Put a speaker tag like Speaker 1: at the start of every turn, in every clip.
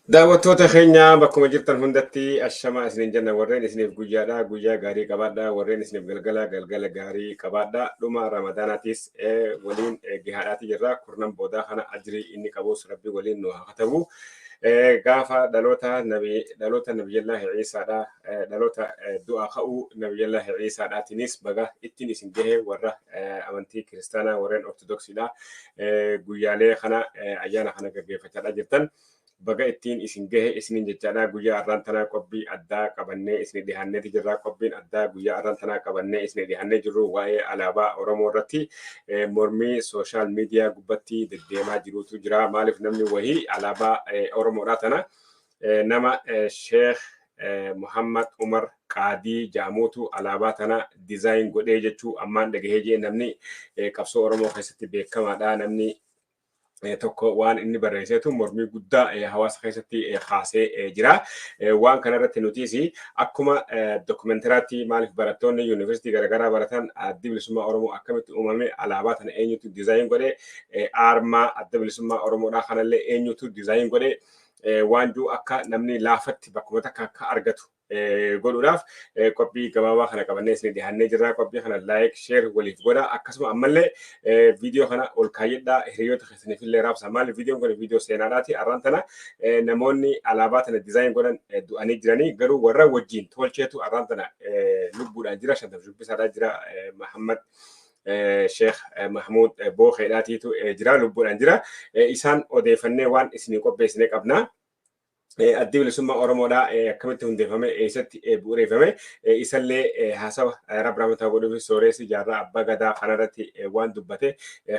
Speaker 1: Daawwattoota keenya bakkuma jirtan hundatti ashamaa isiniin jenna. Warreen isiniif guyyaadha guyyaa gaarii qabaadha, warreen isiniif galgala galgala gaarii qabaadha. Dhuma Ramadaanaatis waliin gahaadhaati jirra. Kurnan boodaa kana ajrii inni qabus Rabbi waliin nu haa katabu. Gaafa dhaloota nabi, dhaloota Nabiyyallaahi Ciisaadha, dhaloota du'aa ka'uu Nabiyyallaahi Ciisaadhaatiinis baga ittiin isin gahe. Warra amantii kiristaanaa, warreen Ortodoksiidha, guyyaalee kana ayyaana kana gaggeeffachaadha jirtan, baga ittiin isin gahe isiniin jechaadha. Guyyaa har'aan tanaa qophii addaa qabannee isin dhiyaanneeti jirra. Qophiin addaa guyyaa har'aan tanaa qabannee isin dhiyaannee jirru waa'ee alaabaa Oromoo irratti mormii social media gubbatti deddeemaa jirutu jira. Maaliif namni wahii alaabaa Oromoodhaa tana, nama Sheekh Muhammad Umar Qaadii jedhamuutu alaabaa tana design godhee jechuu ammaan dhagahee jee. Namni qabsoo Oromoo keessatti beekamaadha. Namni tokko waan inni barreesseetu mormii guddaa hawaasa keessatti kaasee jira. Waan kanarratti nutis akkuma dokumentaraatti, maaliif barattoonni yuunivarsiitii garaagaraa baratan Addi Bilisummaa Oromoo akkamitti uumame, alaabaa tana eenyutu design godhe, aarmaa Adda Bilisummaa Oromoodhaa kanallee eenyutu design godhe waan jiru akka namni laafatti bakkuma takka akka argatu godhuudhaaf qophii gabaabaa kana qabannee isin dhiyaannee jirra. Qophii kana like, share waliif godha. Akkasuma ammallee viidiyoo kana ol kaayyadhaa, hiriyoota keessaniif illee raabsa. Maaliif viidiyoon kun viidiyoo seenaadhaati. Har'aan tana namoonni alaabaa tana design godhan du'anii jiranii, garuu warra wajjin tolcheetu har'aan tana lubbuudhaan jira. Shantam shubbisaadhaa jira. Muhammad Sheekh Mahmuud Bookeedhaatiitu jira, lubbuudhaan jira. Isaan odeeffannee waan isinii qopheessine qabna. Addi Bilisummaa Oromoodhaa akkamitti hundeeffame, eessatti bu'uureeffame, isallee haasawa Rabbi rahmataa godhuuf sooressi Jaarraa Abbaa Gadaa kanarratti waan dubbate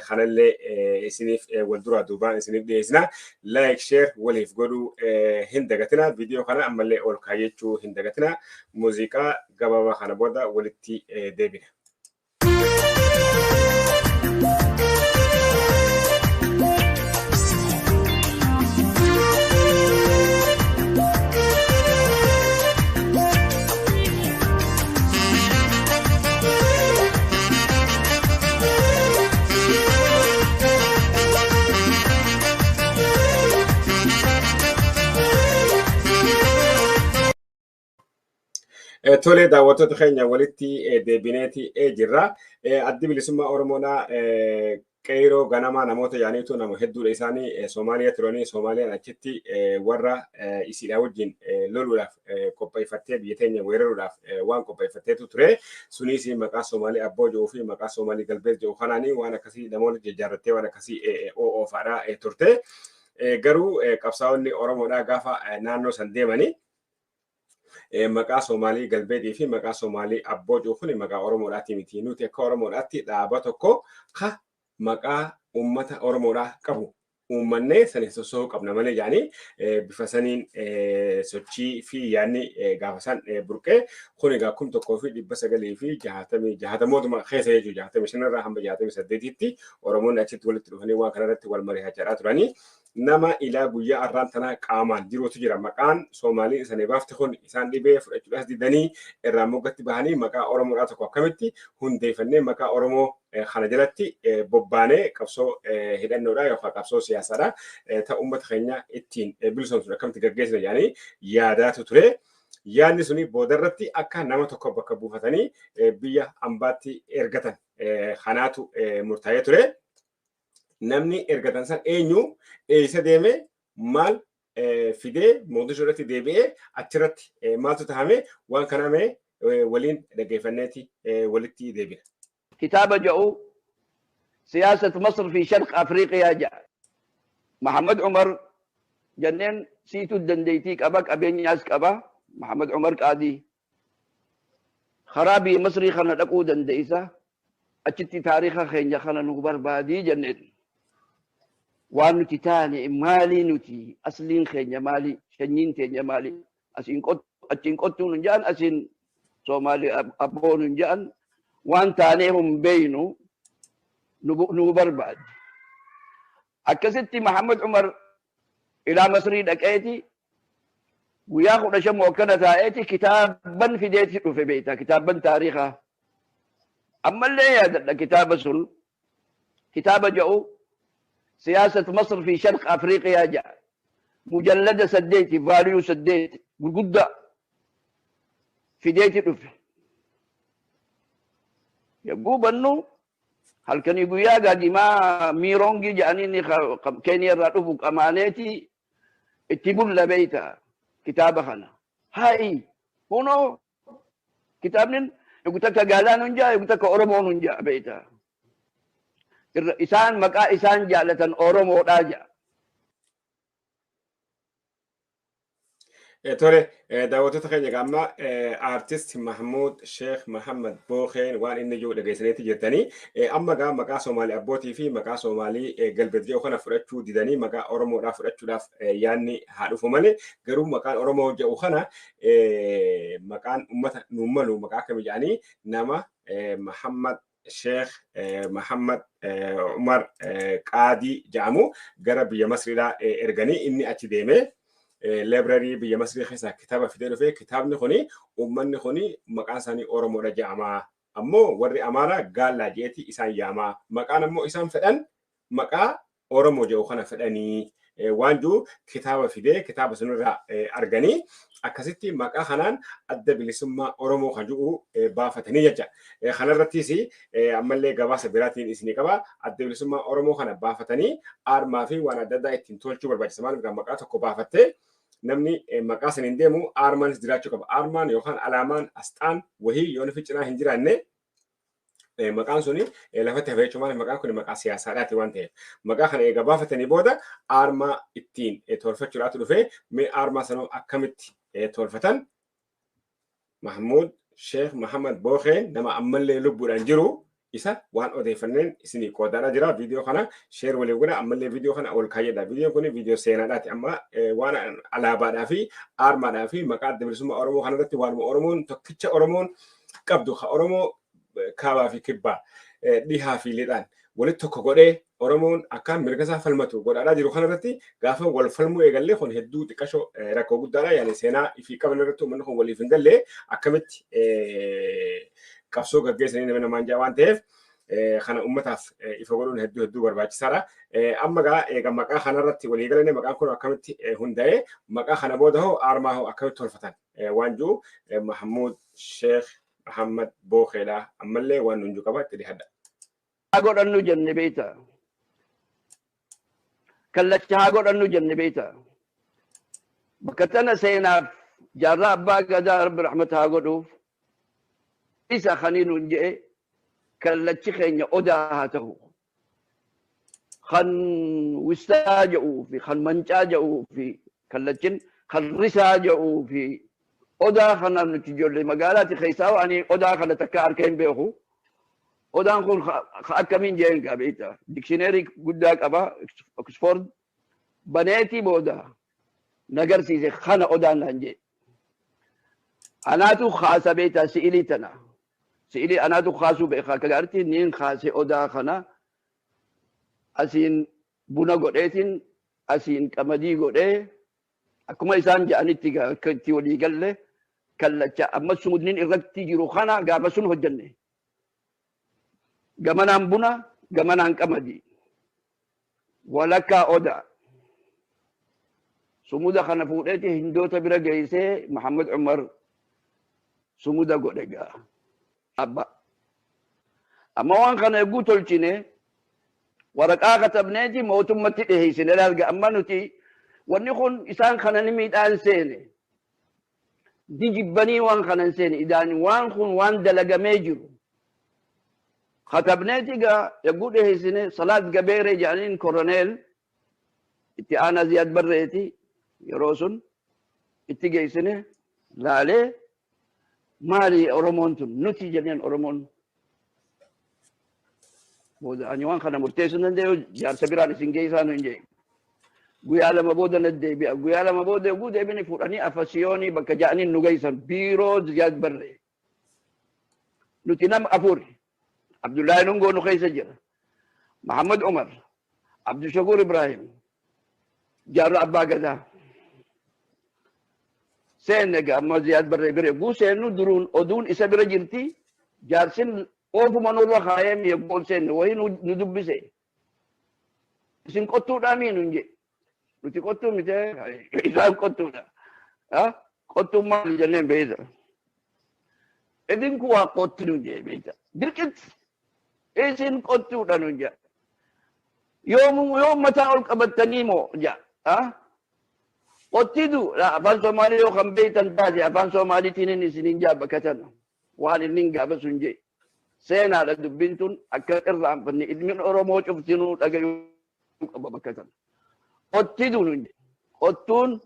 Speaker 1: kanallee isiniif wal duraa duubaan isiniif dhiyeessina. Like, share waliif godhuu hin dagatina. Viidiyoo kana ammallee ol kaayyachuu hin dagatina. Muuziqaa gabaabaa kana booda walitti deebina. Tole, daawwattoota keenya, walitti deebineeti jirra. Addi Bilisummaa Oromoodhaa qeeroo ganamaa namoota yaaniitu nama hedduudha. Isaanii Soomaaliyaa turanii, Soomaaliyaan achitti warra isiidhaa wajjin loluudhaaf qopheeffattee, biyya teenya weeraruudhaaf waan qopheeffatteetu ture. Sunis maqaa Soomaalii Abboo jedhuu fi maqaa Soomaalii Galbeet jedhu kanaanii waan akkasii namoonni jajjaarrattee waan akkasii oofaadhaa turte. Garuu qabsaa'onni Oromoodhaa gaafa naannoo san deemanii maqaa Soomaalii Galbeetii fi maqaa Soomaalii Abboo jedhu kun maqaa Oromoodhaati miti. Nuti akka Oromoodhaatti dhaaba tokko ka maqaa uummata Oromoodhaa qabu uummannee saniin soso'uu qabna malee jedhanii bifa saniin sochii fi yaadni gaafa san burqee. Kun egaa 1960, jaatamootuma keessa jechuudha, 65rraa hamma 68tti Oromoonni achitti walitti dhufanii waan kanarratti wal mari'achaa turanii. Nama ilaa guyyaa har'aan tanaa qaamaan jirutu jira. Maqaan Soomaalii isanii baafte kun isaan dhibee, fudhachuudhaas didanii irraa moggatti bahanii maqaa Oromoodhaa tokko akkamitti hundeeffannee maqaa Oromoo kana jalatti bobbaanee qabsoo hidhannoodhaa yookaan qabsoo siyaasaadhaa ta'u uummata keenya ittiin bilisoomsuun akkamitti gaggeessina jedhanii yaadaatu ture. Yaadni suni boodarratti akka nama tokko bakka buufatanii biyya ambaatti ergatan kanaatu murtaa'ee ture. Namni ergatan san eenyu, eessa deeme, maal fidee Mogadishuu irratti deebi'ee, achirratti maaltu tahame, waan kana mee waliin dhaggeeffanneeti walitti deebina.
Speaker 2: Kitaaba ja'u "سياسة مصر في شرق أفريقيا" ja'a. Muhammad Umar jenneen, siitu dandeettii qaba, qabeenyaas qaba. Muhammad Umar Qaadii. Karaa biyya Masrii kana dhaquu dandeessa. Achitti taariika keenya kana nu barbaadii jenneen. Waan nuti taane maalii, nuti asliin keenya maalii, sanyiin keenya maalii, asiin qottu achiin qottuu nun jedhan, asiin Soomaalii abboo nun jedhan, waan taanee hin beeynu, nu barbaadi. Akkasitti Muhammad Umar ilaa Masrii dhaqeeti guyyaa 15 akkana taa'eeti kitaaban fideeti dhufe. Beektaa, kitaabban taariikaa ammallee yaadadha. Kitaaba sun kitaaba jedhu "سياسة مصر في شرق أفريقيا" ja'a. Mujallada 8, vaaliyuu 8 gurguddaa fideeti dhufe. Yogguu bannu halkanii guyyaa gaadimaa miiroongii jedhanii inni Keeniyaa irraa dhufu qamaaneeti itti bulla beeyta kitaaba kana. Haayi kunoo kitaabni yogguu takka gaalaan hun jaa, yogguu takka Oromoon hun jaa beeyta. Isaan maqaa isaan jaalatan Oromoodhaa jaa.
Speaker 1: Tole, daawwattoota keenya egaa amma aartist Mahmuud Sheekh Mahammad Bookeen waan inni jiru dhageessaniitti jirtanii. Amma egaa maqaa Soomaalii abbootii fi maqaa Soomaalii galbeet jedhu kana fudhachuu didanii maqaa Oromoodhaa fudhachuudhaaf yaadni haa dhufu malee, garuu maqaan Oromoo jedhu kana maqaan uummata nuun malu maqaa akkamii jedhanii nama Mahammad Sheekh Mahammad Umar Qaadii jedhamu gara biyya Masriidhaa erganii, inni achi deemee library biyya Masrii keessaa kitaaba fidee dhufee, kitaabni kuni uummanni kuni maqaan isaanii Oromoodha jedhama. Ammoo warri Amaaraa Gaallaa jeeti isaan yaamaa. Maqaan ammoo isaan fedhan maqaa Oromoo jedhu kana fedhanii waan jiru kitaaba fidee kitaaba sunirraa arganii akkasitti maqaa kanaan Adda Bilisummaa Oromoo kan jedhu baafatanii jecha. Kanarrattis ammallee gabaasa biraatiin isinii qaba. Adda Bilisummaa Oromoo kana baafatanii aarmaa fi waan adda addaa ittiin tolchuu barbaachisa. Maaliif maqaa tokko baafattee namni maqaa saniin deemu aarmaanis jiraachuu qaba. Aarmaan yookaan alaamaan asxaan wahii yoo nufi cinaa hin jiraanne maqaan suni lafatti hafe jechuun, maaliif maqaan kun maqaa siyaasaadhaati waan ta'eef. Maqaa kana eega baafatanii booda aarmaa ittiin tolfachuudhaatu dhufe. Mee aarmaa sanoo akkamitti tolfatan? Mahmuud Sheekh Mahamad Bookeen nama ammallee lubbuudhaan jiru isa waan odeeffanneen isinii qoodaadhaa jira. Viidiyoo kana share waliif godha. Ammallee viidiyoo kana ol kaayyadha. Viidiyoon kun viidiyoo seenaadhaati. Amma waan alaabaadhaa fi aarmaadhaa fi maqaa Adda Bilisummaa Oromoo kanarratti waanuma Oromoon tokkicha Oromoon qabdu ka Oromoo kaabaa fi kibbaa, dhihaa fi lixaan walitti tokko godhee Oromoon akkaan mirga isaa falmatu godhaadhaa jiru kanarratti gaafa wal falmuu eegallee kun hedduu xiqqashoo rakkoo guddaadha. Yaani seenaa ifii qaban irratti uummanni kun waliif hin galle akkamitti qabsoo gaggeessanii nama namaan jaa waan ta'eef, kana uummataaf ifa godhuun hedduu hedduu barbaachisaadha. Amma gaa eega maqaa kanarratti walii galanii maqaan kun akkamitti hundaa'ee, maqaa kana booda hoo aarmaa hoo akkamitti tolfatan waan jiru Mahmuud Sheekh Mahammad Bookeedha. Ammallee waan nuun jiru qaba, itti dhiyaadha.
Speaker 2: Haa godhannu jenne beeyta. Kallacha haa godhannu jenne beeyta. Bakka tana seenaaf Jaarraa Abbaa Gadaa, Rabbi rahmata haa godhuuf, isa kanii nuun je'e kallachi keenya odaa haa ta'u. Kan wistaa jedhuu fi kan mancaa jedhuu fi kallachin kan risaa jedhuu fi odaa kana nuti ijoollee magaalaati keessaa ani odaa kana takka harka hin beeku. Odaan kun akkamiin jeen gaa beekta. Dictionary guddaa qaba Oxford baneetii booda nagarsiise, kana odaan naan jee. Anaatu kaasa beekta si'ilii tana. Si'ilii anaatu kaasuu beeka akka gaaritti niin kaase. Odaa kana asiin buna godheetiin asiin qamadii godhee akkuma isaan jedhanitti akka itti walii galle kallacha amma sumudniin irratti jiru kana gaafa sun hojjenne. Gamanaan buna, gamanaan qamadii. Walakkaa odaa. Sumuda kana fuudheeti hindoota bira geessee Muhammad Umar sumuda godhe gaa. Abba. Amma waan kana eeguu tolchine waraqaa katabneeti mootummatti dhiheessine. Laalga, amma nuti wanni kun isaan kana ni miidhaan seene. Ni jibbanii waan kana hin seene. Idaan waan kun waan dalagamee jiru. Katabneeti gaa eeguu dhiheessine. Salaat Gabeeree jedhaniin, koroneel itti aanaa Ziyaad Barreeti yeroo sun itti geessine. Laalee, maali Oromoon tun nuti jenneen, Oromoon booda ani waan kana murteessuu hin danda'u, jaarsa biraan isin geessaa nu hin jee. Guyyaa 2 booda na deebi'a. Guyyaa 2 booda yogguu deebini fuudhanii Afasiyoonii bakka ja'aniin nu geessan, biiroo Ziyaad Barree. Nuti nama afur. Abdullaahi Nungoo nu keessa jira. Muhammad Umar, Abdushakuur Ibrahim, Jaarraa Abbaa Gadaa. Seenne egaa amma Ziyaad Barree bira yogguu seennu duruun oduun isa bira jirti. Jaarsin oofuma nurra kaayee yogguu ol seenne wayii nu dubbise. Isin qottuudhaa mii nun jedhe. Nuti qottuu miti, isaan qottuudha. Qottuun maali jenneen beeyta. Idinku waa qottu nuun jee beeyta. Dirqitti isin qottuudha nuun jee. Yoom mataa ol qabattanii moo jaa. Qottidu afaan Somaalii yoo kan beeytan taate, afaan Somaaliitiin inni isiniin jaa bakka tana. Waan inni gaafa sun jee. Seenaadha dubbiin tun, akka irraanfanne ilmi Oromoo cuftinuu dhagayuu qaba bakka tana. Qottidu nuun jee. Qottuun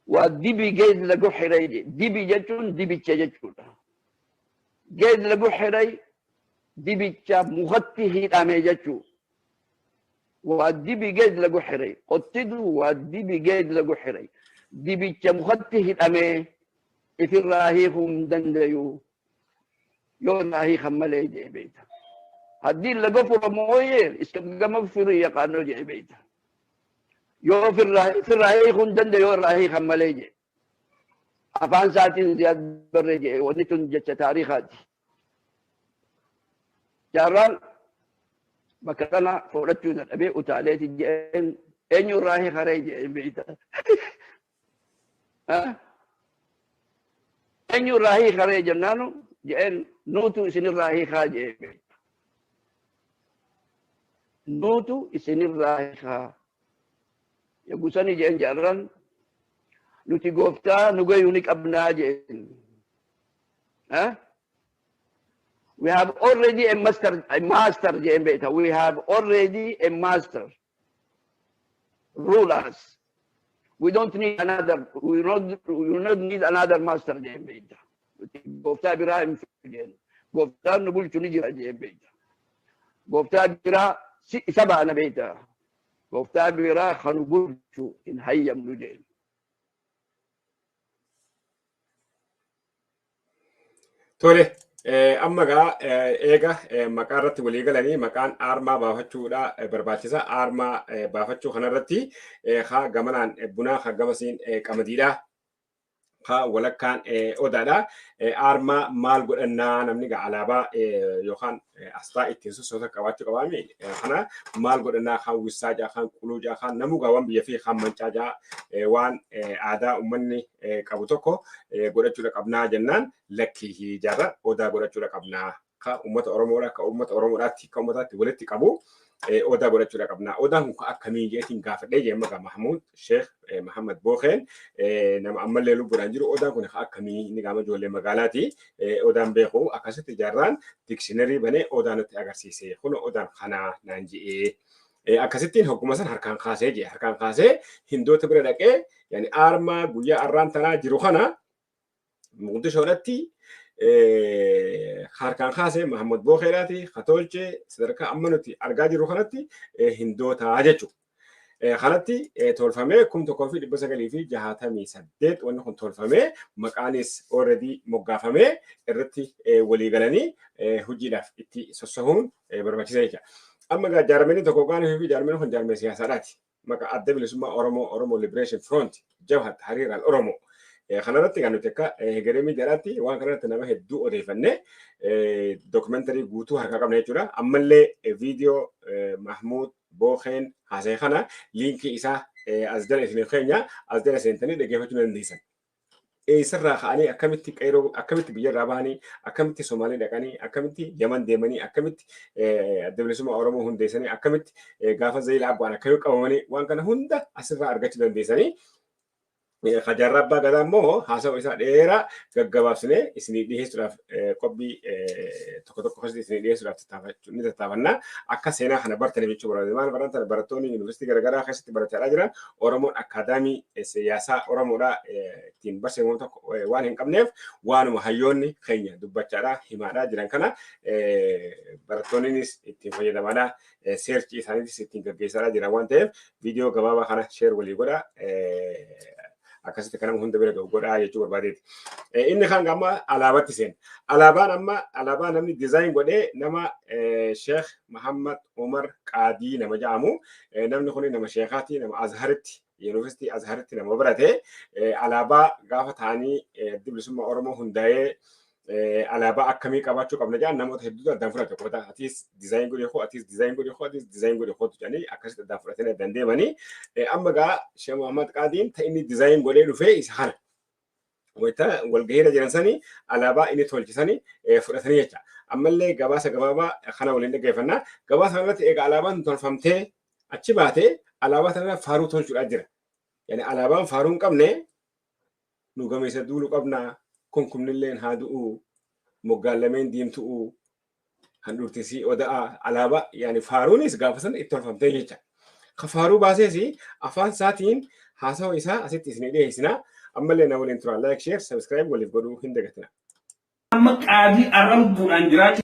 Speaker 2: waa dibi geed lagu xiray je. Dibi jechuun dibicha jechuudha. Geed lagu xiray, dibicha mukatti hidhame jechuu. Waa dibi geed lagu xiray. Qottidu waa dibi geed lagu xiray. Dibicha mukatti hidhame ifirraa hiikuu hin dandayu. Yoo irraa hiikan malee jee beeyta. Haddii laga furo mooyee iska gama furi yaqaanoo jee beeyta. Yoo ifirraa hiikuu hin dandayu yoo irraa hiikan malee jee. Afaan isaatiin Ziyaad Barree jee, wanni tun jecha taariikaati. Jaarraan bakka kana fudhachuu dadhabee utaaleeti jeen, eenyu irraa hiikaree jeen beeyta. Eenyu irraa hiikaree jennaanu jeen, nuutu isinirraa hiikaa jee beeyta. Nuutu isinirraa hiikaa. Yogguu jeen jaarraan, nuti gooftaa nu gayuu ni qabnaa jeen. We have already a master jeen beekta. We have already a master. Rule us. We don't need another, we don't need another master jeen beekta. Gooftaa biraa hin jeen. Gooftaan nu bulchu ni jira jeen beekta. Gooftaa biraa isa baana beekta. Gooftaa biraa kan nu bulchu hin hayyamnu jeen.
Speaker 1: Tole, amma gaa eega maqaa irratti walii galanii maqaan aarmaa baafachuudha barbaachisa. Aarmaa baafachuu kanarratti haa gamanaan bunaa, haa gamasiin qamadiidha. Haa walakkaan odaadha. Aarmaa maal godhannaa? Namni gaa alaabaa yookaan asxaa ittiin sossoota qabaachuu qabaami. Kana maal godhannaa? Kaan wissaa jaa, kaan quluu jaa, kaan namuu gaa waan biyya fi kaan mancaa jaa, waan aadaa uummanni qabu tokko godhachuudha qabnaa jennaan, lakkii jaarra, odaa godhachuudha qabnaa. Ka uummata Oromoodha, ka uummata Oromoodhaatti, ka uummataatti walitti qabu odaa godhachuudha qabnaa. Odaan kun akkamii jeetiin gaafadhee jee maqaa Mahamuud Sheekh Mahammad Bookeen, nama ammallee lubbuudhaan jiru. Odaan kun akkamii? Inni qaama ijoollee magaalaati. Odaan beeku. Akkasitti jaarraan dictionary banee odaa nutti agarsiise. Kun odaan kanaa naan je'ee. Akkasittiin hogguma san harkaan kaasee jee, harkaan kaasee Hindoota bira dhaqee, yani aarmaa guyyaa arraan tanaa jiru kana Muqdishoodhatti harkaan kaasee Mahammad Bookeedhaati katolchee sadarkaa amma nuti argaa jirru kanatti Hindootaa jechuudha. Kanatti tolfamee 1968 wanni kun tolfamee, maqaanis already moggaafamee, irratti walii galanii hojiidhaaf itti sossohuun barbaachisa jechuudha. Amma gaa jaarmanii tokko gaanii fi jaarmanii kun jaarmee siyaasaadhaati. Maqaa Adda Bilisummaa Oromoo, Oromoo Liberation Front, Jabhat Hariiraan Oromoo. Kanarratti kan nuti akka Hegeree Miidiyaadhaatti waan kanarratti nama hedduu odeeffannee documentary guutuu harkaa qabna jechuudha. Ammallee viidiyoo Mahmuud Bookeen haasa'e kana liinkii isaa as jala isiniif keenya, as jala seentanii dhaggeeffachuu dandeessan. Eessarraa ka'anii, akkamitti qeeroo, akkamitti biyyarraa bahanii, akkamitti Somaalii dhaqanii, akkamitti Yaman deemanii, akkamitti Adda Bilisummaa Oromoo hundeessanii, akkamitti gaafa Zayilaa bu'an akkamitti qabamanii, waan kana hunda asirraa argachuu dandeessanii. Jaarraa Abbaa Gadaa immoo haasawa isaa dheeraa gaggabaabsinee isinii dhiyeessuudhaaf qophii tokko tokko keessatti isinii dhiyeessuudhaaf ni tattaafannaa. Akka seenaa kana bartaniif jechuu barbaade. Maal baratan? Barattoonni yuunivarsiitii garaagaraa keessatti barachaa jiran, Oromoon akaadaamii siyaasaa Oromoodhaa ittiin barsiifamu tokko waan hin qabneef, waanuma hayyoonni keenya dubbachaadhaa himaadhaa jiran kana barattoonnis ittiin fayyadamaadhaa, search isaaniitis ittiin gaggeessaa jiran waan ta'eef, viidiyoo gabaabaa kana share walii godhaa. Akkasitti kan nama hunda bira gahu godhaa jechuu barbaadeeti. Inni kaan amma alaabatti seena. Alaabaan amma alaabaa namni design godhee nama Sheekh Muhammad Umar Qaadii nama jedhamu. Namni kun nama sheekaati, nama Azharitti, Yuunivarsiitii Azharitti nama barate. Alaabaa gaafa ta'anii Adda Bilisummaa Oromoo hundaa'ee Alaabaa akkamii qabaachuu qabna jedhan namoota hedduutu addaan fudhate. Qofata atis design godhe koo, atis design godhe koo, atis design godhe kootu jedhanii akkasitti addaan fudhatanii addaan deemanii. Amma gaa Sheekh Muhammad Qaadiin ta inni design godhee dhufee isa kana. Wayita walgahiirra jiran sanii alaabaa inni tolchisanii fudhatanii jecha. Ammallee gabaasa gabaabaa kana waliin dhaggeeffannaa. Gabaasa kanarratti egaa alaabaan tolfamtee achi baatee alaabaa sanarra faaruu tolchuudhaa jira. Yani alaabaan faaruu hin qabne nu gameessa duulu qabnaa, kunkumnilleen haa du'u, moggaan lameen diimtu'u, handhuurtisii oda'a, alaabaa yani faaruunis gaafa sana itti tolfamtee jecha. Ka faaruu baasees afaan isaatiin haasawa isaa asitti isinii dhiyeessina. Ammallee na waliin turaa, like, share, subscribe waliif godhuu hin dagatina.
Speaker 3: Amma qaadii arra lubbuudhaan jiraachuu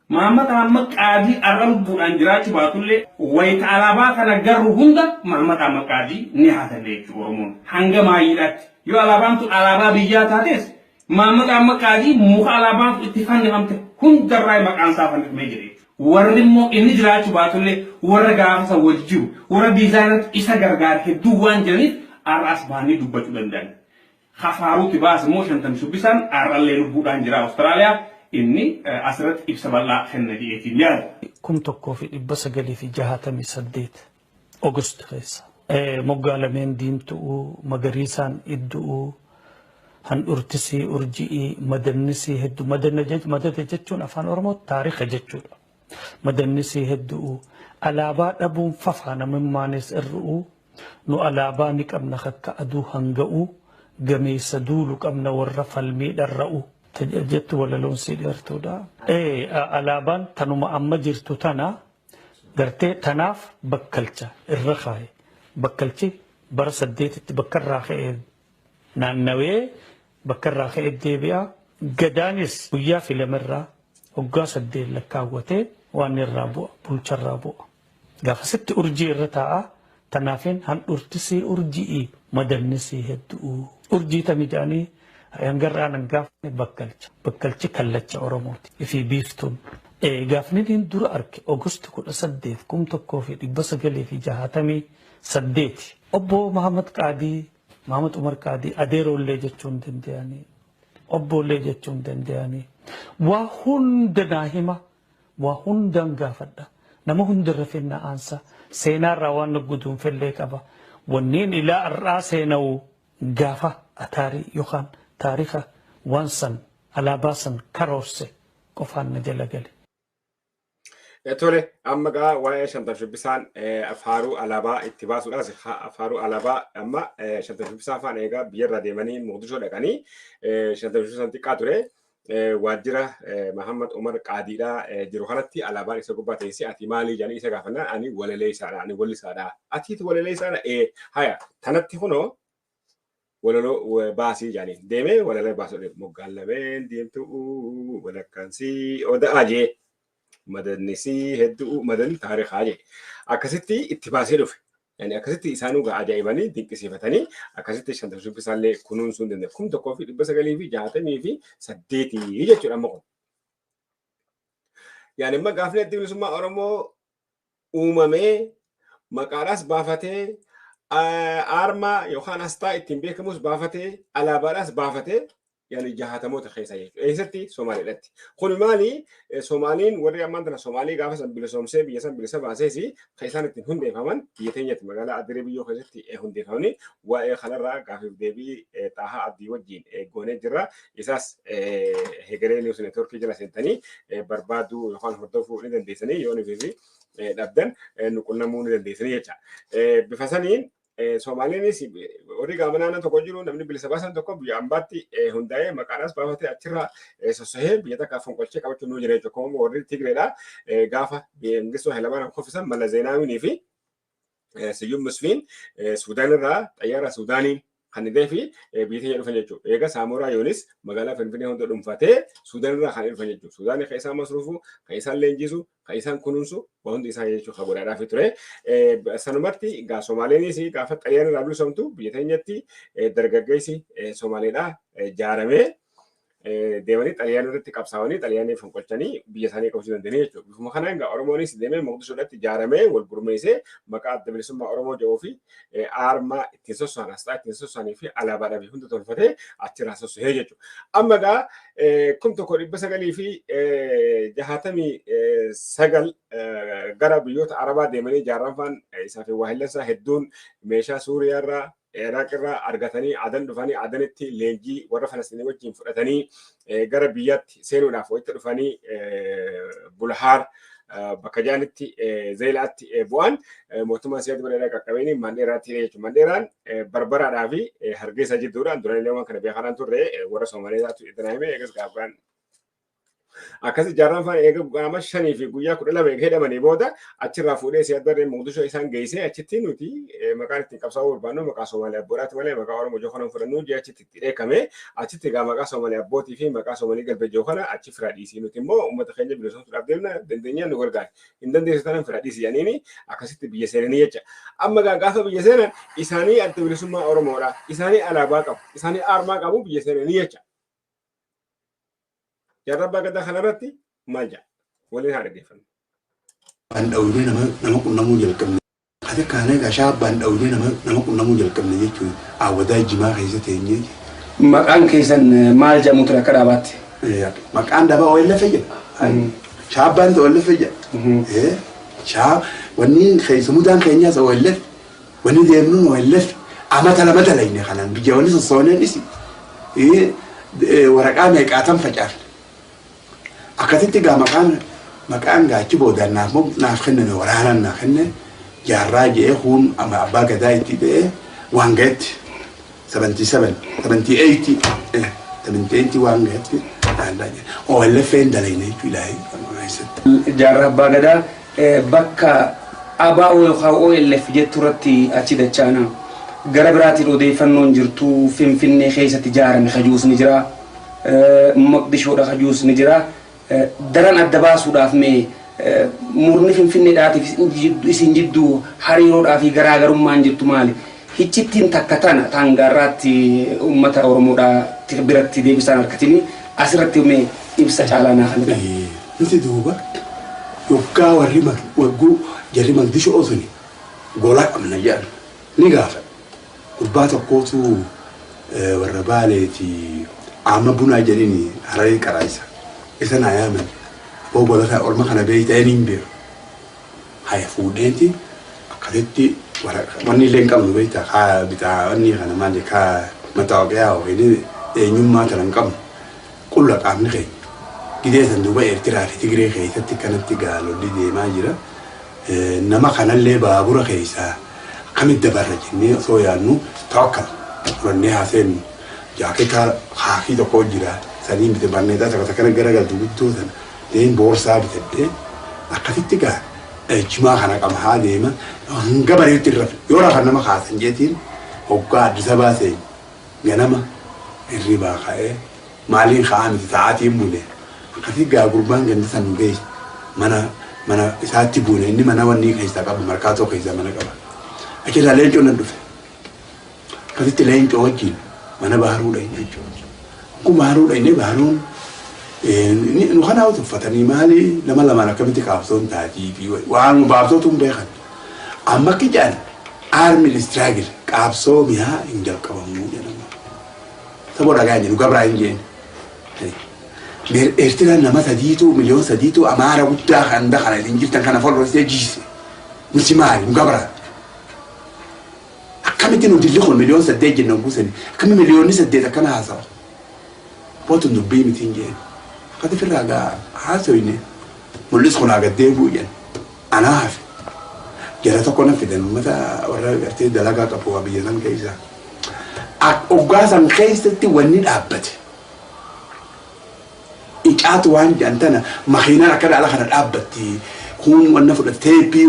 Speaker 3: Mahammad Ahmad Qaadii arra lubbuudhaan jiraachuu baatullee, wayita alaabaa kana garru hunda Mahammad Ahmad Qaadii ni haatanne jechuudha Oromoon hanga maayyiidhaatti. Yoo alaabaan tun alaabaa biyyaa taates, Mahammad Ahmad Qaadii muka alaabaan tun itti fannifamte hundarraa maqaan isaa fannifamee jira jechuudha. Warri immoo inni jiraachuu baatullee warra gaafa san wajji jiru, warra designatti isa gargaare hedduu waan jiraniif har'a as bahanii dubbachuu danda'an. Kafaaruutti baas immoo Shantam Shubbisaan har'allee lubbuudhaan jira Awustiraaliyaa, inni asirratti ibsa bal'aa kenna jedheetiin yaada.
Speaker 4: 1968 August keessa. Moggaa lameen diimtu'uu, magariisaan iddu'uu, handhurtisii urji'ii, madannisii hedduu, madada jechuun afaan Oromoo taarika jechuudha. Madannisii heddu'uu, alaabaa dhabuun fafaa namummaanis irru'uu, nu alaabaa ni qabna kakka aduu hanga'uu, gameessa duulu qabna warra falmii dharra'u. Jettu walaloon sii dheertuudha. Alaabaan tanuma amma jirtu tana gartee tanaaf bakkalcha irra kaaye. Bakkalchi bara 8tti bakka irraa ka'ee naannawee bakka irraa ka'ee deebi'a. Gadaanis guyyaa filamerraa waggaa 8 lakkaawwatee waan irraa bu'a, bulcharraa bu'a. Gaafasitti urjii irra taa'a. Tanaafin handhurtisii urji'ii, madannisii heddu'uu. Urjii tami jedhanii hangarraan hangaafne bakkalcha. Bakkalchi kallacha Oromooti. Ifii biiftuun. Gaafni inni dura arge August 18, 1968. Obbo Mahamad Qaadii, Mahamad Umar Qaadii, adeeroollee jechuun danda'anii, obboollee jechuun danda'anii. Waa hunda naa hima, waa hundaan gaafadha. Nama hundarra fennaa aansa. Seenaarraa waan nu guduunfellee qaba. Wanneen ilaa har'aa seena'u gaafa ataarii yookaan taarika waan san alaabaa san karoorse qofaan na jala gale.
Speaker 1: Tole, amma gaa waa'ee Shantam Shubbisaan faaruu alaabaa itti baasuudhaas, faaruu alaabaa amma Shantam Shubbisaa afaan eegaa biyyarraa deemanii Moqdishoo dhaqanii, Shantam Shubbisaan xiqqaa ture, waajjira Mahammad Umar Qaadiidhaa jiru kanatti alaabaan isa gubbaa teessee, ati maalii jedhanii isa gaafannaan, ani walaleessaadha, ani wallisaadha. Atiitu walaleessaadha? Ee. Haya, tanatti kunoo walaloo baasii jedhanii, deemee walaloo baasuu, moggaan lameen diimtuu walakkaansii oda'aa jee, madannisii hedduu, madanni taarikaa jee, akkasitti itti baasee dhufe. Yani akkasitti isaanuu gaa ajaa'ibanii dinqisiifatanii akkasitti Shantam Shubbisaallee kunuunsuu hin danda'e. 1968 jechuudha amma kun. Yani amma gaafni Addi Bilisummaa Oromoo uumamee maqaadhaas baafatee, aarmaa yookaan asxaa ittiin beekamus baafatee, alaabaadhaas baafatee, yani jahatamoota keessa jechuudha. Eessatti? Somaaliidhaatti. Kun maali? Somaaliin warri ammaan tana Somaalii gaafa san bilisoomsee biyya san bilisa baasees kan isaan ittiin hundeeffaman biyya teenyatti magaalaa Adiree biyyoo keessatti hundeeffamanii, waa'ee kanarraa gaafiif deebii Xaahaa Abdii wajjin goonee jirra. Isaas Hegeree News Networkii jala seentanii barbaaduu yookaan hordofuu ni dandeessanii, yoo nufi dhabdan nu qunnamuu ni dandeessanii jecha. Bifa saniin Somaaliinis warri gaama naannoo tokko jiru, namni bilisa baasan tokko biyya ambaatti hundaa'ee maqaadhaas baafatee achirraa sossohee biyya takka fonqolchee qabachuu nu jira jechuudha. Akkuma warri Tigreedha gaafa Mengistuu Hayilamaariyaam kuffisan, Mala Zeenaawinii fi Siyyum Musfiin Suudaan irraa xayyaara Suudaaniin kan dhufee fi biyya teenya dhufan jechuudha. Egaa Saamoraa Yoonis magaalaa Finfinnee hunda dhuunfatee Suudaan irraa kan dhufan jechuudha. Suudaan kan isaan masruufu, kan isaan leenjisu, kan isaan kunuunsu, waan hundi isaan jechuudha kan godhaadhaaf ture. Sanumatti egaa Somaaleenis gaafa Xaliyaan irraa bilisoomtu biyya teenyatti dargaggeessi Somaaleedhaa jaaramee Deemanii Xaaliyaanii irratti qabsaa'anii Xaaliyaanii fonqolchanii biyya isaanii qabachuu danda'anii jechuudha. Bifuma kanaan egaa Oromoonis deemee Moqdishoodhaatti ijaaramee wal gurmeessee maqaa Adda Bilisummaa Oromoo jedhuu fi aarmaa ittiin sosso'an, asxaa ittiin sosso'anii fi alaabaadhaa fi hunda tolfatee achirraa sosso'ee jechuudha. Amma egaa 1969 gara biyyoota Arabaa deemanii jaarraan faan isaa fi waahillansaa hedduun meeshaa Suuriyaarraa, Iraaq irraa argatanii Adan dhufanii, Adanitti leenjii warra Falastinii wajjin fudhatanii gara biyyaatti seenuudhaaf walitti dhufanii Bulhaar bakka jaanitti Zeelaatti bu'an mootummaa Siyaad Bareedaa qaqqabeeni Mandheeraatti hidhe jechuudha. Mandheeraan Barbaraadhaa fi Hargeysa jidduudha. Duraan illee waan kana beekanaan turre, warra Somaaliyaatu itti hime. Eegas gaafgaan akkas jaarraan faan eega qaama 5 fi guyyaa 12 eega hidhamanii booda achirraa fuudhee Siyaad Barreen Moqdishoo isaan geessee, achitti nuti maqaan ittiin qabsaa'uu barbaannu maqaa Somaaliyaa abboodhaati malee maqaa Oromoo joo kana fudhannu jee achitti itti dheekame. Achitti egaa maqaa Somaaliyaa abbootii fi maqaa Soomaalii galbee joo kana achi firaa dhiisii, nuti immoo uummata keenya bilisoomsuudhaaf deemna, dandeenyaan nu gargaara, hin dandeessu taanaan firaa dhiisii jedhaniini akkasitti biyya seenanii jecha. Amma egaa gaafa biyya seenan isaanii Adda Bilisummaa Oromoodha, isaanii alaabaa qabu, isaanii aarmaa qabu, biyya seenanii jecha. Jaarraa Abbaa Gadaa kanarratti maal jedha? Waliin haa dhaggeeffannu.
Speaker 5: Abbaan dhawinee nama qunnamuu jalqabne. Ati kaanee gashaa abbaan dhawinee nama qunnamuu jalqabne jechuun awwadaa jimaa keessa teenyee.
Speaker 3: Maqaan keessan maal jedhamu ture akka dhaabaatti?
Speaker 5: Maqaan dhaabaa OLF jedha. Shaabbaan OLF jedha. Shaa wanni keessa mudaan keenyaas OLF, wanni deemnuun OLF, amata lama dalayne kanaan biyya wanni sossooneen dhisi. Waraqaa meeqaatan facaafne. Akkasitti gaa maqaan gaachi boodaan naaf kenname, waraanaan naa kenne, Jaarraa jedhee, huun Abbaa Gadaa itti ta'ee waan ga'etti 77, 78, 78 waan ga'etti OLF'n dalayne jechuudha keessatti.
Speaker 3: Jaarraa Abbaa Gadaa, bakka ABO yookaan OLF jettu irratti achi dachaana. Gara biraatiin odeeffannoon jirtu Finfinnee keessatti ijaarame kajuus ni jira. Maqdishoodha kajuus ni jira. Daran adda baasuudhaaf mee murni Finfinneedhaatiif isin jidduu hariiroodhaa fi garaagarummaan jirtu maali? Hiccittiin takka tana taangaarraatti uummata Oromoodhaa biratti deebisaan harkatini asirratti mee ibsa caalaa naa kan
Speaker 5: Nuti duuba yoggaa warri wagguu jarri Maqdishoo suni gola qabna jedhan ni gaafadha. Gurbaa tokkootu warra Baaleeti, amma bunaa jedhini Hararee qaraayisa. Isa naa yaaman. Aboo, gola kana orma kana beeyta hin beeku. Haya, fuudheeti akkasitti wanni illee hin qabnu beekta, kaa bitaa wanni kana maali, kaa mataawoqiyaa yookiin eenyummaa kana hin qabnu. Qulla qaamni keenya. Gidee san duuba Eertiraa fi Tigree keessatti kanatti gaalolli deemaa jira. Nama kanallee baabura keessaa akkamitti dabarra jennee osoo yaadnu, tawakkal fudhannee haaseennu, jaaketa haakii tokko jira saniin bite, barneexaa tokko takkana garagaltu guddoo sana deen boorsaa bitadhee akkasitti gaa jimaa kana qaba haa deema, hanga bareetti irra yoo rafan nama kaasan jeetiin hoggaa Addis Ababaa seenu ganama hirribaa ka'ee maaliin ka'aa miti, sa'aatiin bule. Akkasii gaa gurbaan ganda san nu geesse, mana isaatti buune. Inni mana wanni keessaa qaba, Markaatoo keessaa mana qaba. Achirraa Leencoo nan dhufe. Akkasitti Leencoo wajjin mana Baharuu dhayne jechuudha. Kun Baharuu dhayne, Baharuun nu kanaa tuffatanii, maali nama lamaan akkamitti qaabsoon taatii fi waan baabsootu hin beekan. Amma akka jedhan armed struggle, qaabsoo mi'aa hin jalqabamuu jedhama. Saboo dhagaa hin jedhu, gabraa hin jeen. Eertiraan nama sadiitu, miliyoon 3tu Amaara guddaa kan kana isin jirtan kana folloosee jiise. Nuti maali, nu gabraa? Akkamitti nu dilli kun miliyoon 8 jenna guusani, akkami miliyoonni 8 akkana haasawa? Bootu dubbii miti hin jeen. Akkati firraa gaa haasoyne, mul'is kun haa gaddeebuu jedhan. Anaa hafe. Jara tokko na fidan, uummata warra gartee dalagaa qabu waa biyya san keessa. Hoggaa san keessatti wanni dhaabbate. Icaatu waan jedhan tana makiinaan akka dhaala kana dhaabbatti. Kun wanna fudhatte, teeppii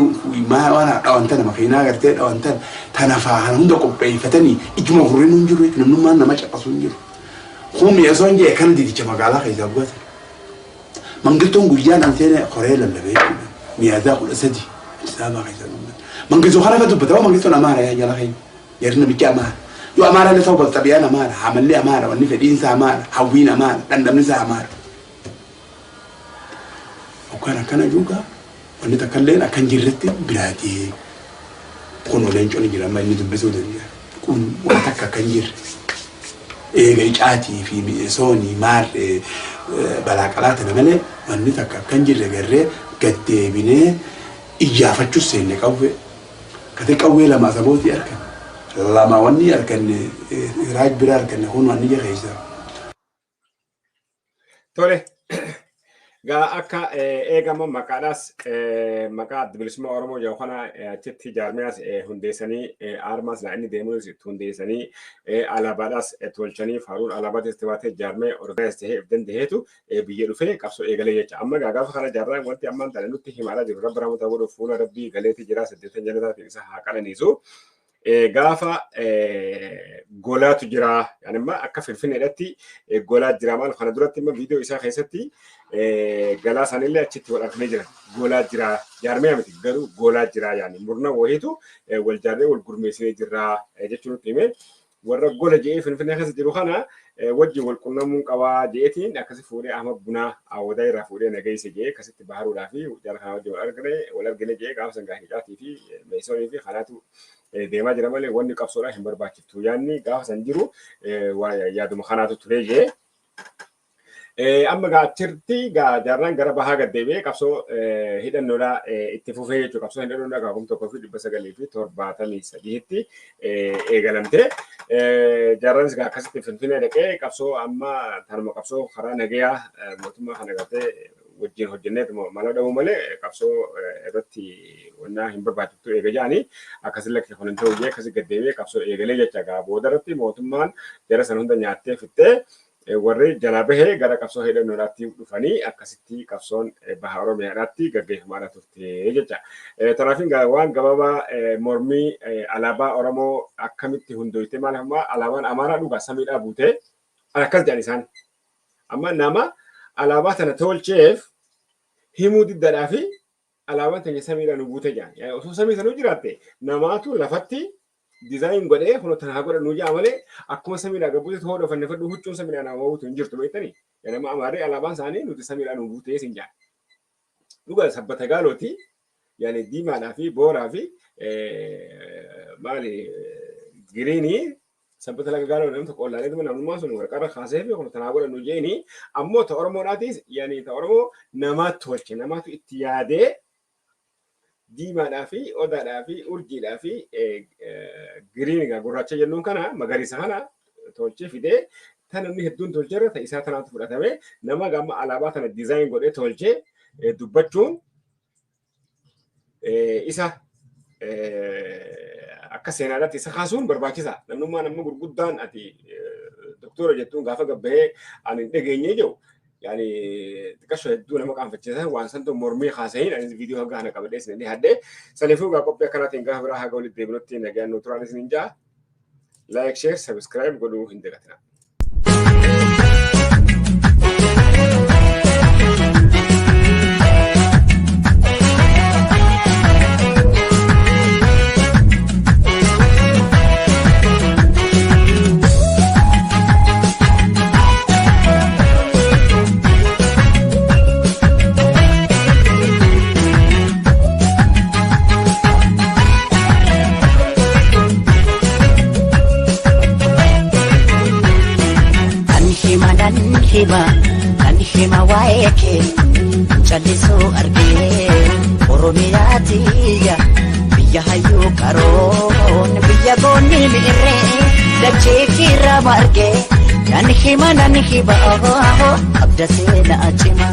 Speaker 5: waan dhawan tana, makiinaa gartee dhawan tana tana faa kana hunda qopheeffatanii ijuma gurriin hin jiru jechuudha. Namnummaan nama caqasu hin jiru. Kun mi'eessoon jee kana didicha magaalaa keessaa gubatan. Mangittoon guyyaan an seene koree lallabee jechuudha. Miyaaziyaa 13 Addis Ababaa keessa uummata. Mangistoo kana fa dubbata, Mangittoon Amaara yaa jala keenya. Jarri namicha Amaara. Yoo Amaara illee ta'uu baatu xabiyaan Amaara, hamalli Amaara, wanni fedhiinsa Amaara, hawwiin Amaara, dhandhamni isaa Amaara. Hoggaan akkana juugaa wanni takka illeen akka hin jirretti biraa deeme. Kunoo leencoon jira amma inni dubbisuu danda'a. Kun waan takka akka hin jirre. Eega icaatii fi mi'eesoonii maarree balaa qalaa tana malee wanni takka akka hin jirre garree gad deebinee iyyaafachuus seenne qawwee. Kate qawwee lama asabootii arganne. Lama wanni arganne raaj bira arganne kun wanni keessa.
Speaker 1: Tole. Gaa akka eegama maqaadhaas maqaa Adda Bilisummaa Oromoo jedhu kana achitti jaarmiyaas hundeessanii aarmaas na inni deemuus itti hundeessanii alaabaadhaas tolchanii faaruun alaabaatti itti baatee jaarmee organize ta'ee if dandaheetu biyya dhufee qabsoo eegalee jecha. Amma gaa gaafa kana jaarraan wanti ammaan tana nutti himaadhaa jiru rabbi rahmata godhuuf fuula rabbii galeetii jira saddeetan jannataatiin isa haa qananiisu. Gaafa golaatu jira. Yani imma akka Finfinneedhatti golaa jira maal kana duratti imma viidiyoo isaa keessatti galaa sanillee achitti wal arganii jiran. Golaa jira jaarmee miti garuu golaa jira yaani murna wayiitu wal jaarree wal gurmeessinee jirra jechuun nutti hime. Warra gola je'ee Finfinnee keessa jiru kana wajjin wal qunnamuun qabaa je'eetiin akkasi fuudhee Ahmad Bunaa Awwadaa irraa fuudhee nageesse je'ee akkasitti baharuudhaa fi jara kana wajjin wal argine je'ee gaafa san gaafii fi meesonii fi kanaatu deemaa jira malee wanni qabsoodhaa hin barbaachiftu yaanni gaafa san jiru yaaduma kanaatu ture je'ee. Amma gaa achirratti gaa jaarraan gara bahaa gad deebi'ee qabsoo hidhannoodhaa itti fufee jechuudha. Qabsoo hidhannoodhaa gaa 1973tti eegalamte. Jaarraanis gaa akkasitti Finfinnee dhaqee qabsoo amma tanuma qabsoo karaa nagayaa mootummaa kana gartee wajjin hojjennee mala dhabuu malee qabsoo irratti wannaa hin barbaachiftu eega jedhanii akkasi lakkee kun hin ta'u jee akkasi gad deebi'ee qabsoo eegalee jecha gaa booda irratti mootummaan jara san hunda nyaattee fixxee warri jalaa bahee gara qabsoo hidhannoodhaatti dhufanii akkasitti qabsoon baha Oromiyaadhaatti gaggeeffamaadha turte jecha. Kanaafin waan gabaabaa mormii alaabaa Oromoo akkamitti hundooyte maal amma alaabaan Amaaraa dhugaa samiidhaa buutee akkas jedhan isaan. Amma nama alaabaa tana tolcheef himuu diddaadhaa fi alaabaan teenya samiidhaa nu buute jedhan. Osoo samii sanuu jiraatte namaatu lafatti dizaayin godhee kun tana haa godhannu jedha malee akkuma samiidhaa gad buute hoo dhofannee fadhu huccuun samiidhaa nama buutu hin jirtu beektanii. Nama Amaarri alaabaan isaanii nuti samiidhaa nu buutee sin jedhan. Dhugaa sabbata gaalooti yaani diimaadhaa fi booraa fi maali giriinii sabbata laga gaaloo namni tokko ollaalee namnummaan sun warqarra kaasee fi kun tanaa godhannu jeeni ammoo ta Oromoodhaatis yaani ta Oromoo namaatu tolche namaatu itti yaadee diimaadhaa fi odaadhaa fi urjiidhaa fi giriin gurraacha jennuun kana magariisa kana tolchee fidee ta namni hedduun tolcheerra ta isaa tanaatu fudhatame nama gama alaabaa tana dizaayin godhee tolchee dubbachuun isa akka seenaadhaatti isa kaasuun barbaachisa. Namnummaan amma gurguddaan ati doktora jettuun gaafa gabbahee ani hin dhageenye jiru yaani xiqqasho hedduu nama qaanfachiisan waan santu mormii haasahin anis viidiyoo haga kana qabadhee isin inni hadhee saniifuu gaa qophii akkanaatiin gaafa biraa haga walitti deebinutti nagaan nu turaan isin hin jaa like share subscribe godhuu hin dagatinaa.
Speaker 6: Kan hima nan hima kan hima waa'ee kee callisuu argee Oromiyaa tiyya biyya hayyuu qaroon biyya goonni mi'irree dachee kiirraa margee nan hima nan hima abda seenaa cima.